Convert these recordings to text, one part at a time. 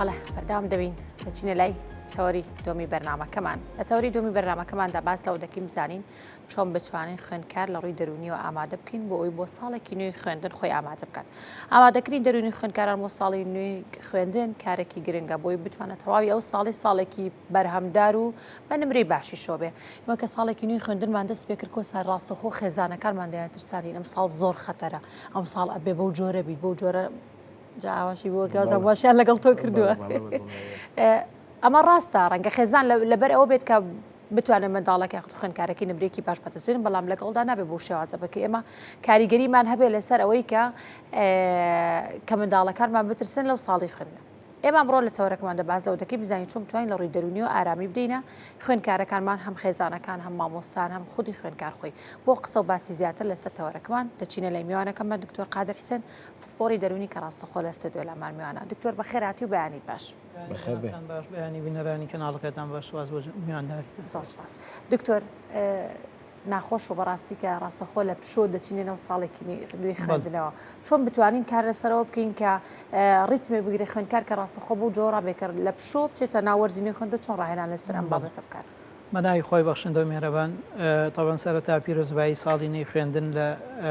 بەڵێ بەردەوام دەبین دەچینە لای تەوەری دۆمی بەرنمەکەمان لە تەوەری دۆمی بەرنمەکەماندا باس لەوە دەکەین بزانین چۆن بتوانین خوێندکار لە ڕووی دەروونیەوە ئامادە بکەین بۆ ئەوی بۆ ساڵێکی نوێی خوێندن خۆی ئامادە بکات ئامادەکردنی دەروونی خوێندکاران بۆ ساڵی نوێی خوێندن کارێکی گرنگە بۆی بتوانێت تەواوی ئەو ساڵی ساڵێکی بەرهەمدار و بە نمرەی باشیشەوە بێ. ئێمە کە ساڵێکی نوێی خوێندنمان دەست پێکرد کۆسار ڕاستەوخۆ خێزانەکانمان دەیانترسانین ئەم ساڵ زۆر خەتەرە ئەم ساڵ ئەبێ بەو جۆرە بیت بەو جۆرە جا ئاواشی بووە گازە باشیان لەگەڵ تۆ کردووە. ئەمە ڕاستە ڕەنگە خێزان لەبەر ئەوە بێت کە بتوانێت منداڵەکە یاخود خوێندکارەکەی نمرێکی باش بەدەست بێنن بەڵام لەگەڵدا نابێت بۆ شێوازە بکە ئێمە کاریگەریمان هەبێت لەسەر ئەوەی کە کە منداڵەکانمان بترسن لەو ساڵی خوێندن. ئێمە ئەمڕۆ لە تەوەرەکەماندا باس لەوە دەکەین بزانین چۆن بتوانین لە ڕووی دەروونیەوە ئارامی بدەینە خوێندکارەکانمان هەم خێزانەکان هەم مامۆستان هەم خودی خوێندکار خۆی بۆ قسە و باسی زیاتر لەسەر تەوەرەکەمان دەچینە لای میوانەکەمان دکتۆر قادر حسێن پسپۆری دەروونی کە ڕاستەخۆ لە ستۆدیۆ لامان میوانە دکتۆر بەخێرهاتی و بەیانیت باش. بەخێربێن. باش بەیانی بینەرانی کەناڵەکەتان باش سوپاس بۆ میوانداریتان. زۆر سوپاس دکتۆر. ناخۆشە بەڕاستی کە ڕاستەخۆ لە پشۆ دەچینە ناو ساڵێکی نوێی خوێندنەوە چۆن بتوانین کار لەسەرەوە بکەین کە ڕیتمێ بگرێ خوێندکار کە ڕاستەخۆ بۆ جۆرا بێکرد لە پشۆ بچێتە ناو وەرزی نوێی خوێندن چۆن ڕاهێنان لەسەر ئەم بابەتە بکات؟ بەناوی خوای بەخشندە و میهرەبان تەبەن سەرەتا پیرۆزبایی ساڵی نوێی خوێندن لە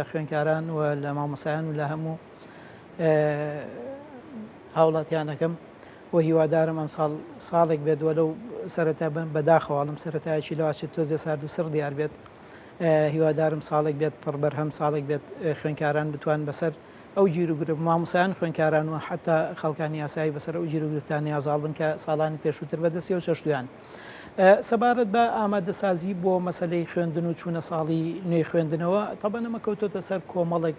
خوێندکاران و لە مامۆستایان و لە هەموو هاوڵاتیانەکەم و هیوادارم ئەمساڵ ساڵێک بێت وەلەو سەرەتا بەداخەوە ئەڵێم سەرەتایەکی لەواچێت تۆزێ سارد و سڕ دیار بێت هیوادارم ساڵێک بێت پڕ بەرهەم ساڵێک بێت خوێنکاران بتوان بەسەر ئەو گیروگرفت مامۆستایان خوێنکاران و حتا خەڵکانی یاسایی بەسەر ئەو گیروگرفتانە زاڵ بن کە ساڵانی پێشووتر بەدەستیەوە چەشتویان. سەبارەت بە ئامادەسازی بۆ مەسەلەی خوێندن و چوونە ساڵی نوێی خوێندنەوە تەبەن ئەمە کەوتۆتە سەر کۆمەڵێک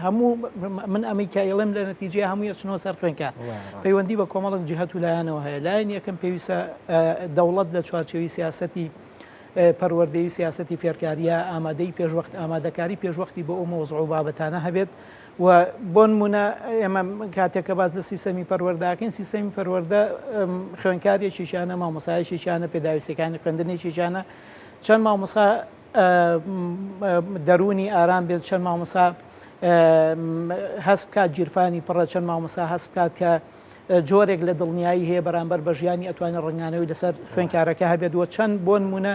هەموو من ئەمەی کە ئەڵێم لە نەتیجەیە هەمووی ئەچنەوە سەر خوێندکار پەیوەندی بە کۆمەڵێک جهەت و لایەنەوە هەیە لایەن یەکەم پێویستە دەوڵەت لە چوارچێوی سیاسەتی پەروەردەی و سیاسەتی فێرکاریە ئامادەی پێشوەخت ئامادەکاری پێشوەختی بۆ ئەو مەوزوع و بابەتانە هەبێت و بۆنمونە ئێمە کاتێک کە باس لە سیستەمی پەروەردەکەین سیستەمی پەروەردە خوێنکارێکیشیانە مامۆسایەکیشیانە پێداویستەکانی خوێندنێکیشیانە چەند مامۆسا دەروونی ئارام بێت چەند مامۆسا هەست بکات گیرفانی پڕە چەند مامۆسا هەست بکات کە جۆرێک لە دڵنیایی هەیە بەرامبەر بە ژیانی ئەتوانێت ڕەنگانەوەی لەسەر خوێنکارەکە هەبێت و چەند بۆنمونە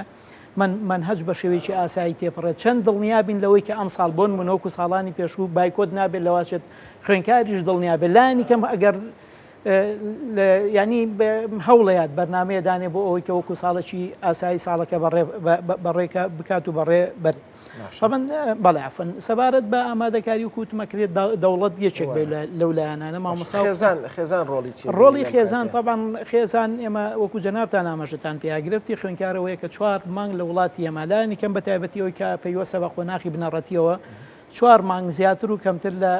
من مەنهەج بە شێوەیەکی ئاسایی تێپەڕێت، چەند دڵنیا بین لەوەی کە ئەمساڵ بۆ نموونە وەکو ساڵانی پێشوو بایکۆت نابێت لەواچێت خوێندکاریش دڵنیا بێت لایەنی کەم ئەگەر ینی هەوڵەیات بەرنمەیە دانێ بۆ ئەوەی کە وەکو ساڵێکی ئاسایی ساڵەکە بەڕێکە بکات و بەڕێ بەر. طبعا بەڵێ عفوا سەبارەت بە ئامادەکاری و کوتمەکرێت دەوڵەت یەکێک بێت لەو لایەنانە مامۆستا خێزان خێزان ڕۆڵی چی ڕۆڵی خێزان طبعا خێزان ئێمە وەکو جەنابتان ئاماژەتان پێ گرفتی خوێندکارەوەیە کە چوار مانگ لە وڵاتی ئێمە لایەنی کەم بە تایبەتی ئەوەی کە پەیوەستە بە قۆناخی بنەڕەتیەوە چوار مانگ زیاتر و کەمتر لە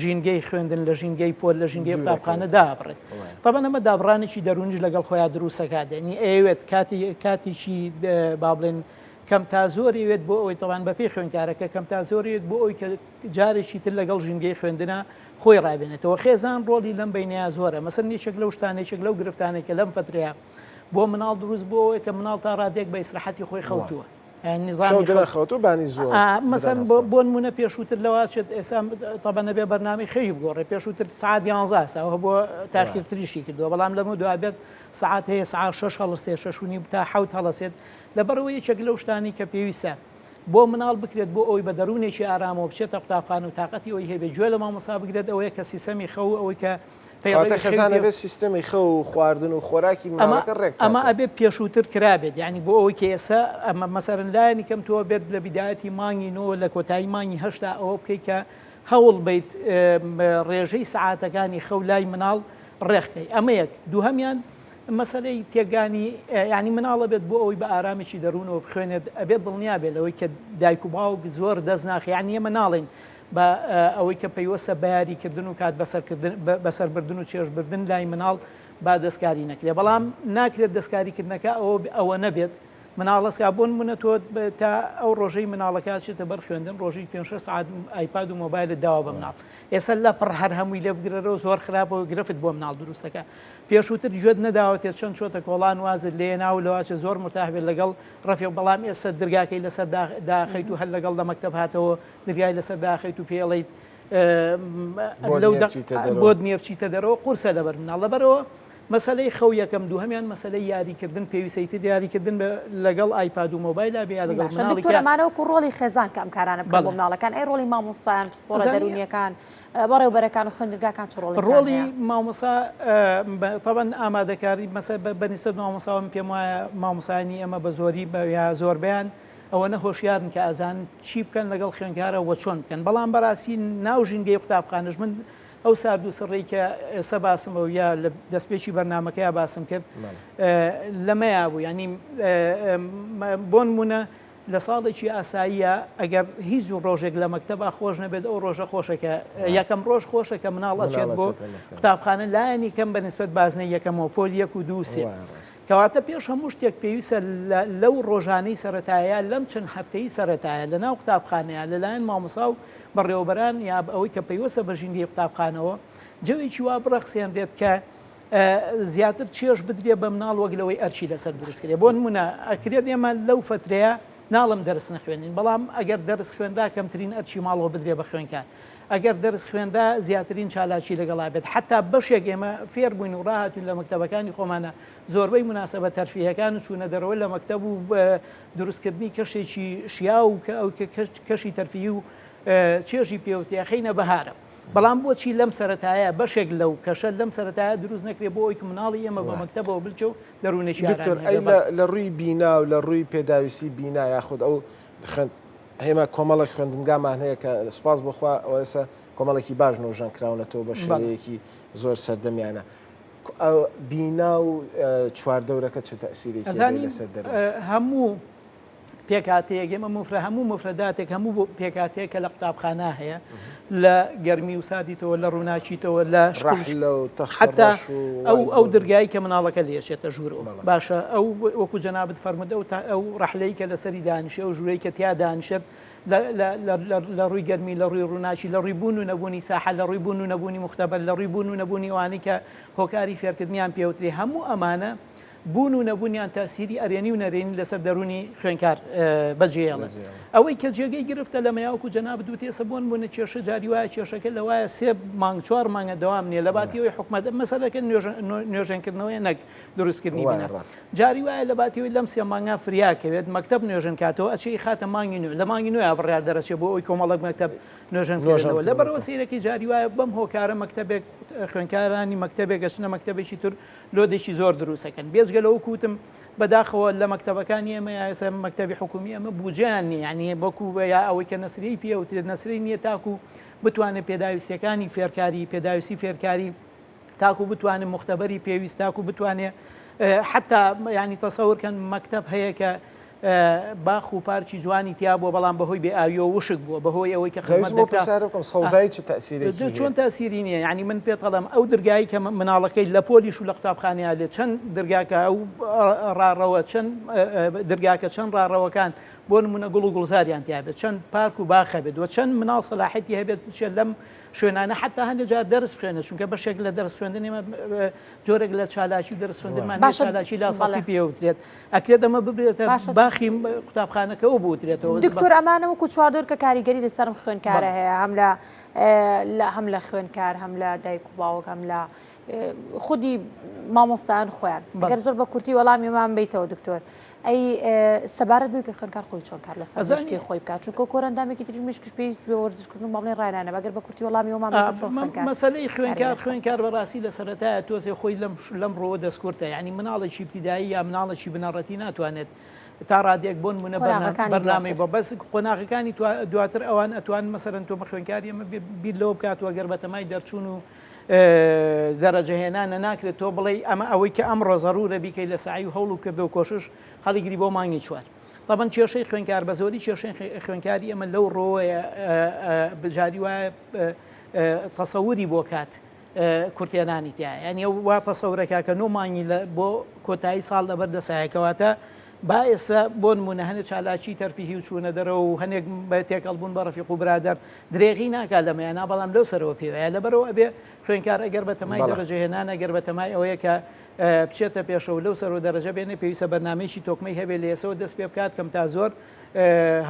ژینگەی خوێندن لە ژینگەی پۆل لە ژینگەی قوتابخانە دابڕێت تەبەن ئەمە دابڕانێکی دەروونیش لەگەڵ خۆیان دروستەکات یعنی ئەیەوێت کاتی کاتێکی با بڵێن کەم تا زۆر ئەوێت بۆ ئەوەی تەوان بەپێی خوێندکارەکە کەم تا زۆر ئەوێت بۆ ئەوی کە جارێکی تر لەگەڵ ژینگەی خوێندنە خۆی ڕابێنێتەوە خێزان ڕۆڵی لەم بینەیە زۆرە مەسەن یەکێک لەو شتانێکێک لەو گرفتانێک کە لەم فترەیە بۆ مناڵ دروست بۆ ئەوەی کە مناڵ تا ڕادێک بە ئیسراحەتی خۆی خەوتووە نظامی خەوتوو بانی زۆر مەسەن بۆ نمونە پێشووتر لەوا چێت ئێستا تەبە نەبێ بەرنامەی خەوی بگۆڕێ پێشووتر سعات 11 ساوە بۆ تاخیرتریشی کردووە بەڵام لەمە دوابێت سعات هەیە سعات 6 هەڵسێ 6 و نیو تا حەوت هەڵەسێت لەبەرئەوە یەکێک لەو شتانەی کە پێویستە بۆ مناڵ بکرێت بۆ ئەوەی بە دەروونێکی ئارامەوە بچێتە قوتابخانە و تاقەتی ئەوەی هەبێت گوێ لە مامۆستا بگرێت ئەوەیە کە سیستەمی خەو ئەوەی کە پەیڕەوی خێزان ئەبێت سیستەمی خەو و خواردن و خۆراکی مناڵەکە ڕێک ئەمە ئەبێت پێشووتر کرابێت یعنی بۆ ئەوەی کە ئێستا ئەمە مەسەرن لایەنی کەم تۆ بێت لە بیدایەتی مانگی نۆ لە کۆتایی مانگی هەشتا ئەوە بکەیت کە هەوڵ بیت ڕێژەی سەعاتەکانی خەو لای مناڵ ڕێخکەی ئەمە یەک دووهەمیان مەسەلەی تێکگانی یانی مناڵ ئەبێت بۆ ئەوەی بە ئارامێکی دەروونەوە بخوێنێت ئەبێت دڵنیا بێت لەوەی کە دایک و باوک زۆر دەست ناخ یانی ئێمە ناڵێین بە ئەوەی کە پەیوەستە بە یاریکردن و کات بەسەرکردن بەسەربردن و چێژبردن لای مناڵ با دەستکاری نەکرێت بەڵام ناکرێت دەستکاریکردنەکە ئەوە ئەوە نەبێت مناڵەسکا بۆ نمونە تۆ تا ئەو ڕۆژەی مناڵەکە چێتە بەر خوێندن ڕۆژی پێ سعات ئایپاد و مۆبایلت داوە بە مناڵ ئێستا لە پڕ هەر هەمووی لێ بگرەرەوە زۆر خراپە و گرفت بۆ مناڵ دروستەکە پێشووتر گوێت نەداوەتێ چەند چۆتە کۆڵان وازت لێ ناو لەواچێ زۆر مرتاح بێت لەگەڵ ڕەفیق بەڵام ئێستا درگاکەی لەسەر داخیت و هەر لەگەڵ لە مەکتەب هاتەوە درگای لەسەر داخیت و پێڵیت. بۆت نییە بچیتە دەرەوە قورسە لەبەر مناڵ لەبەرەوە مەسەلەی خەو یەکەم دووهەمیان مەسەلەی یاریکردن پێویستە ئیتر یاریکردن بە لەگەڵ ئایپاد و مۆبایلا بێ یا لەگەڵ باشە مناڵی دکتۆر کە ئەمانە وەکو ڕۆڵی خێزان کە ئەم کارانە بکەن بۆ بەڵێ مناڵەکان ئەی ڕۆڵی مامۆستایان پسپۆڕە ئەزانی دەروونیەکان بەڕێوبەرەکان و خوێندنگاکان چ ڕۆڵێکیان ڕۆڵی هەیە؟ مامۆسا تەبەن ئامادەکاری مەسە بە نیسبەت مامۆساوە من پێم وایە مامۆسایانی ئێمە بە زۆری بە یا زۆربەیان ئەوەنە هۆشیارن کە ئەزانن چی بکەن لەگەڵ خوێندکارە وە چۆن بکەن بەڵام بەڕاستی ناو ژینگەی قوتابخانەش من ئەو سارد و سڕەی کە ئێستا باسم ئەو یا لە دەستپێکی بەرنامەکەیا باسم کرد لەمەیا بوو یانی بۆ نمونە لە ساڵێکی ئاساییە ئەگەر هیچ ڕۆژێک لە مەکتەبا خۆش نەبێت ئەو ڕۆژە خۆشە کە یەکەم ڕۆژ خۆشە کە مناڵ ئەچێت بۆ قوتابخانە لایەنی کەم بە نسبەت بازنەی یەکەمەوە پۆل یەک و دوو سێ کەواتە پێش هەموو شتێک پێویستە لەو ڕۆژانەی سەتایە لەم چەند هەفتەی سەتایە لە ناو قوتابخانەیە لەلایەن مامۆسا و بەڕێوەبەران یا ئەوەی کە پەیوەستە بە ژینگەی قوتابخانەوە جەوێکی وا بڕەخسێنرێت کە زیاتر چێژ بدرێ بە مناڵ وەک لەوەی ئەرچی لەسەر دروستکرێ بۆ نمونە ئەکرێت ئێمە لەو فترەیە ناڵم دەرس نەخوێنین بەڵام ئەگەر دەرس خوێنرا کەمترین ئەرچی ماڵەوە بدرێ بە خوێنکار ئەگەر دەرس خوێنرا زیاترین چالاکی لەگەڵا بێت حتا بەشێک ئێمە فێر بووین و ڕاهاتوین لە مەکتەبەکانی خۆمانە زۆربەی مناسبە تەرفیهەکان و چوونە دەرەوە لە مەکتەب و دروستکردنی کەشێکی شیاو کە ئەو کەشی تەرفیهی و چێژی پێوترێ خەینە بەهارە. بەڵام بۆچی لەم سەرەتایە بەشێک لەو کەشە لەم سەرەتایە دروست نەکرێ بۆ ئەوی کە مناڵی ئێمە بە مەکتەبەوە بلچێ و دەروونێکی دکتۆر ئارامی ئەی هەبێ. بەڵێ. لە ڕووی بینا و لە ڕووی پێداویستی بینا یاخود ئەو خوێند ئێمە کۆمەڵێک خوێندنگامان هەیە کە سوپاس بۆ خوا ئەوە ئێستا کۆمەڵێکی باش نۆژەن کراونەتەوە بە بەڵێ. شێوەیەکی زۆر سەردەمیانە. بینا و چواردەورەکە چ تەئسیرێکی هەبێ ئەزانی لەسەر دەروون؟ هەموو پێکهاتەیەک ئێمە موفرە هەموو مفرەداتێک هەموو بۆ پێکهاتەیەک کە لە قوتابخانە هەیە لە گەرمی و ساردیتەوە لە ڕووناکیتەوە لە شکڵ ڕەحلە و تەختە حتا ڕەش و ئەو وایت ئەو بۆرد و درگای کە مناڵەکە لێچێتە ژوورەوە بەڵێ. باشە ئەو وەکو جەنابت فەرموود ئەو تا ئەو ڕەحلەی کە لەسەری دانیشێ ئەو ژوورەی کە تیا دانیشێت لە ڕووی گەرمی، لە ڕووی ڕووناکی، لە ڕووی بوون و نەبوونی ساحە، لە ڕووی بوون و نەبوونی موختەبەر، لە ڕووی بوون و نەبوونی ئەوانەی کە هۆکاری فێرکردنیان پێوترێ، هەموو ئەمانە بوون و نەبوونیان تەئسیری ئەرێنی و نەرێنی لەسەر دەروونی خوێندکار بەجێیەڵن. ئەوەی کە جێگەی گرفتە لەمەیا وەکوو جەنابت وتی ئێستا بۆ نموونە کێشە جاری وایە کێشەکە لەوایە سێ مانگ چوار مانگە دەوام نییە لەباتی ئەوەی حکومەت مەسەلەکە نوێژەنکردنەوەیە نەک دروستکردنی بینا جاری وایە لە باتی ئەوەی لەم سێ مانگا فریا کەوێت مەکتەب نوێژن کاتەوە ئەچێ ئیخاتە مانگی نوێ لە مانگی نوێ بڕیار دەرەچێ بۆ ئەوی کۆمەڵک مەکتەب نوێژەن کردنەوە لەبەرەوە سیرەکی جاری وایە بەم هۆکارە مەکتەبێک خوێنکارانی مەکتەبێک گەچنە مەکتەبێکی تر لۆدێکی زۆر دروستەکەن بێجگە لەوە کوتم بەداخەوە لە مەکتەبەکانی ئێمە یاسا مەکتەبی حکومی ئەمە بودجەیان نییە یعنی وەکو یا ئەوەی کە نەسریی پێوترێت نەسری نییە تاکو بتوانێت پێداویستیەکانی فێرکاری پێداویستی فێرکاری تاکو بتوانێت موختەبەری پێویست تاکو بتوانێت حتا ینی تەسەور کەن مەکتەب هەیە کە باخ و پارکی جوانی تیا بووە بەڵام بەهۆی بێ ئاویەوە وشک بووە بەهۆی ئەوەی کە خزمەت دەکرا سەوزایی چ تەئسیرێکی چۆن تاسیری نییە یعنی من پێت ئەڵێم ئەو درگایی کە مناڵەکەی لە پۆلیش و لە قوتابخانەیە لێ چەند درگاکە ئەو ڕاڕەوە چەند درگاکە چەند ڕاڕەوەکان بۆ نمونە گوڵ و گوڵزاریان تیابێت چەند پارک و باخ هەبێت و چەند مناڵ سەلاحەتی هەبێت بچێت لەم شوێنانە حتا هەندێک جار دەرس بخوێنێت چونکە بەشێک لە دەرس خوێندن ئێمە جۆرێک لە چالاکی و دەرس خوێندنمان هەیە چالاکی لاسەڵی پێ وترێت ئەکرێت ئەمە ببرێتە باخی قوتابخانەکەەوە بوترێتەوە. دکتۆر ئەمانە وەکو چواردەور کە کاریگەری لەسەرم خوێندکارە هەیە هەم لە هەم لە خوێندکار هەم لە دایک و باوک هەم لە خودی مامۆستایان خۆیان گەر زۆر بە کورتی وەڵامی مان بیتەوە دکتۆر ئەی سەبارەت بووی کە خوێندکار خۆی چۆن کار لەسەر مێشکی خۆی بکات چونکە کۆئەندامێکی تریش مێشکیش پێویستی بە وەرزشکردن و بەڵێن ڕاهێنانە ئەگەر بە کورتی وەڵامی ئەومان بدەیت چۆن خوێندکار مەسەلەی کاری خوێندکار لەسەر خوێندکار بەڕاستی لە سەرەتایە تۆزێ خۆی لەم لەم ڕووە دەستکورتە یعنی مناڵێکی ئیبتیدایی یا مناڵێکی بنەڕەتی ناتوانێت تا ڕادێک بۆ نمونە قۆناغەکانی بەرنامەی دواتر بۆ بەس قۆناغەکانی دواتر ئەوان ئەتوان مەسەرەن تۆ بە خوێندکاری ئەمە بیر لەوە بکات و ئەگەر بەتەمای دەرچوون و دەرەجەهێنانە ناکرێت تۆ بڵێی ئەمە ئەوەی کە ئەمڕۆ زەرورە بیکەی لە سەعی و هەوڵ و کردە و کۆشش هەڵیگری بۆ مانگی چوار. تەبەن کێشەی خوێنکار بە زۆری کێشەی خوێنکاری ئەمە لەو ڕۆیە بجاری وایە تەسەوری بۆ کات کورتێنانی تیا یعنی ئەو وا تەسەورەکە کە نۆ مانگی بۆ کۆتایی ساڵ لەبەر دەسایەکەواتە با ئێستا بۆ نموونە هەنێ چالاکی تەرفیهی و چوونە دەرەوە و هەنێک بە تێکەڵ بوون بە ڕەفیق و برادەر درێغی ناکات لەمەیانا بەڵام لەو سەرەوە پێوەیە لەبەرەوە ئەبێ خوێنکار ئەگەر بە تەمای دەرەجە هێنان ئەگەر بە تەمای ئەوەیە کە بچێتە پێشەوە لەو سەرەوە دەرەجە بێنێ پێویستە بەرنامەیەکی تۆکمەی هەبێ لە ئێسەوە دەست پێ بکات کەم تا زۆر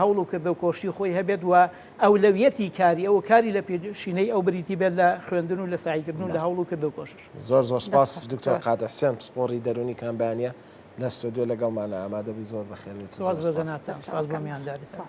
هەوڵ و کردە و کۆششی خۆی هەبێت و ئەولەویەتی کاری ئەو کاری لە پێشینەی ئەو بریتی بێت لە خوێندن و لە سەعیکردن و لە هەوڵ و کردە و کۆشش. زۆر زۆر سپاس دکتۆر قادر حسێن پسپۆڕی دەروونی کامبانیە لە ستۆدیۆ لەگەڵمانە ئامادە بووی زۆر بەخێر بێیت سپاس بۆ جەنابتان سپاس بۆ میوانداریتان.